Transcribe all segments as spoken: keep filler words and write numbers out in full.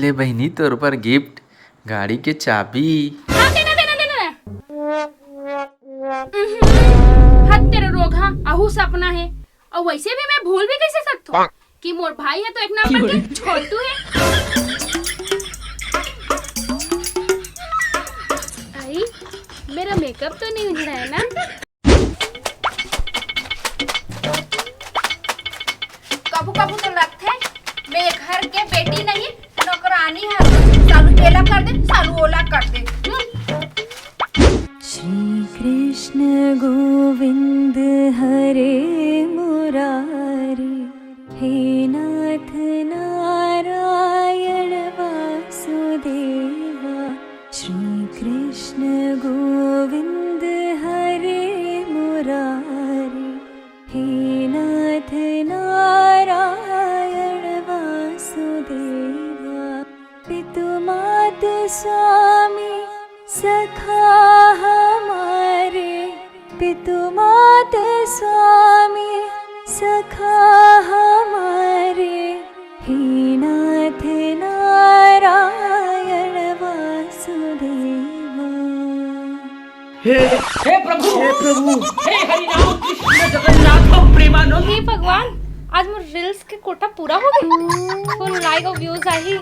ए बहिनी, तोर बर गिफ्ट, गाड़ी के चाबी। हाँ, देना, देना, देना, देना। उहुं, हद तेरे रोगहा, अहू सपना हे। अउ वैसे भी मैं भूल भी कैसे सकथों कि मोर भाई हे तो एक नंबर के छोटू हे। भाई, मेरा मेकअप तो नहीं उजड़ा है ना? कभू कभू तो लगथे, मैं घर के बेटी नहीं, नौकरानी हर। सालू एला कर दे, सालू ओला कर दे। हम्म। श्री कृष्ण गोविंद हरे मुरारी, हे नाथ नारायण वासुदेवा। श्री कृष्ण गोविंद हरे मुरारी, हे नाथ नारायण वासुदेवा। पितु मात स्वामी सखा हमारे, पितु मात स्वामी सखा हमारे, हे नाथ नारायण वासुदेवा। हे, हे प्रभु, हे प्रभु। हे हरि राम कृष्ण जगन्नाथ प्रेमानंद। हे भगवान, आज मोर रील्स के कोटा पूरा हो गए। फुल लाइक और व्यूज आही।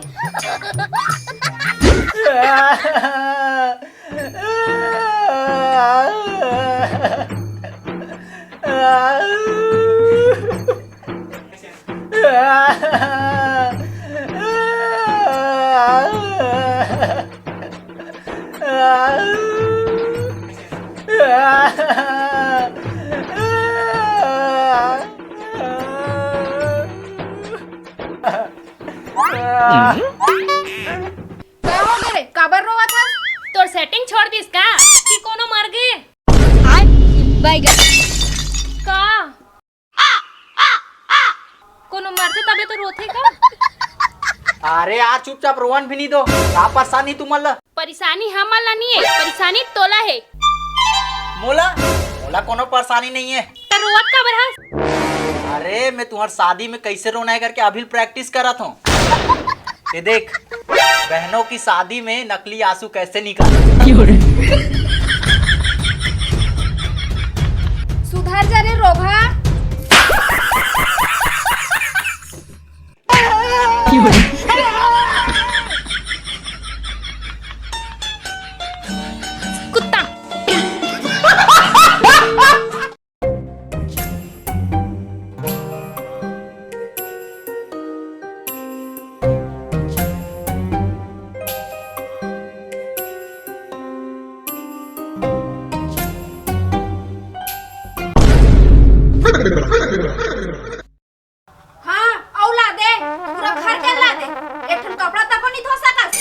का हो गे रे? काबर रोवत हस? तोर सेटिंग छोड़ दिस का कि कोनो मर गे? का? कोनो मरथे तबे तो रोथे का? अरे यार, चुपचाप रोवन भी नहीं दो। का परेशानी तुमन ला? परेशानी हमन ला नहीं है, परेशानी तोला है। मोला? मोला कोनो परेशानी नहीं है। त रोवत काबर हस? अरे, मैं तुम्हार शादी में कैसे रोना है करके अभी प्रैक्टिस करत हूँ। ये देख, बहनों की शादी में नकली आंसू कैसे निकाल। सुधर जा रे रोगहा। कुत्ता। हाँ, अउ ला दे, पूरा घर के ला दे। एक ठन कपड़ा तको नहीं धो सकस।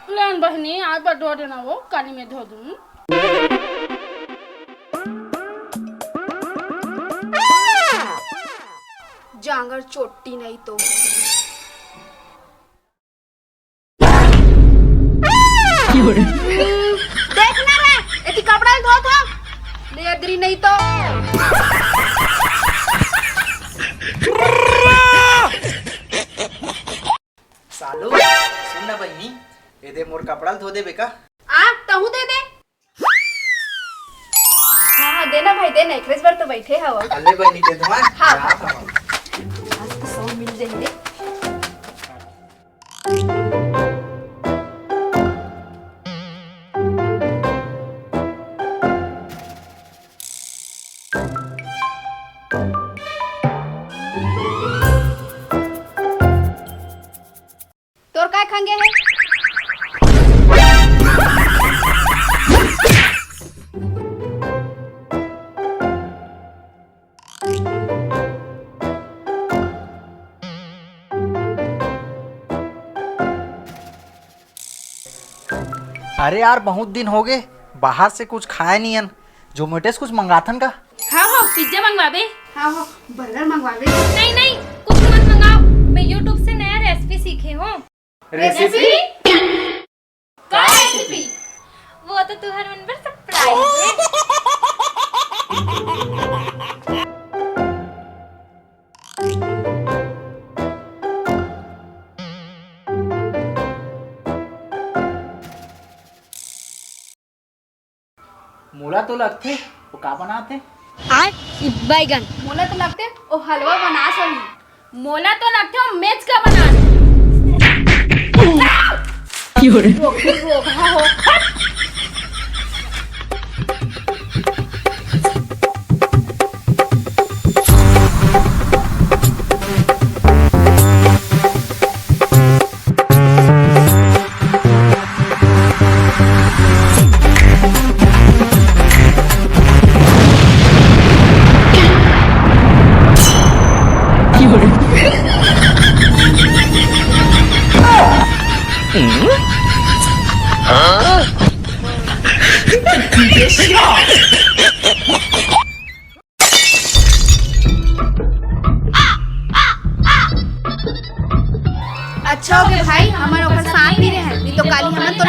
लेन बहिनी, आज बर धो देना वो, काली में धो दूँ। जांगर चोट्टी नहीं तो। देख ना रे, एती कपड़ा धोत हो। ले अदरी नहीं तो। सालू, सुन ना बहिनी, ए दे मोर कपड़ा धो देबे का? आ, तहू दे दे। हाँ, हाँ, देना भाई, देना, एकरेज बर तो बैठे हव। अले बहिनी, दे धुआं। हाँ। हाँ, हाँ। आज तो सौ मिल जाएंगे। तोर काय खंगे हे? अरे यार, बहुत दिन हो गए, बाहर से कुछ खाए नहीं हन। Zomato से कुछ मंगाथन का? हाँ हो, पिज्जा मंगवाबे। हाँ हो, बर्गर मंगवाबे। नहीं नहीं, कुछ मत मंगाओ, मैं YouTube से नया रेसिपी सीखे हूँ। रेसिपी? का रेसिपी? वो तो तुहर मन बर सरप्राइज है। मोला तो लगथे, वो का बनाथे? आय, ई बैगन। मोला तो लगथे, वो हलवा बनास होही। मोला तो लगथे, वो मेच का बनास। रोगहा हो। अच्छा हो गे भाई, हमन ओकर साथ नहीं रहे, नहीं तो काली हमन तो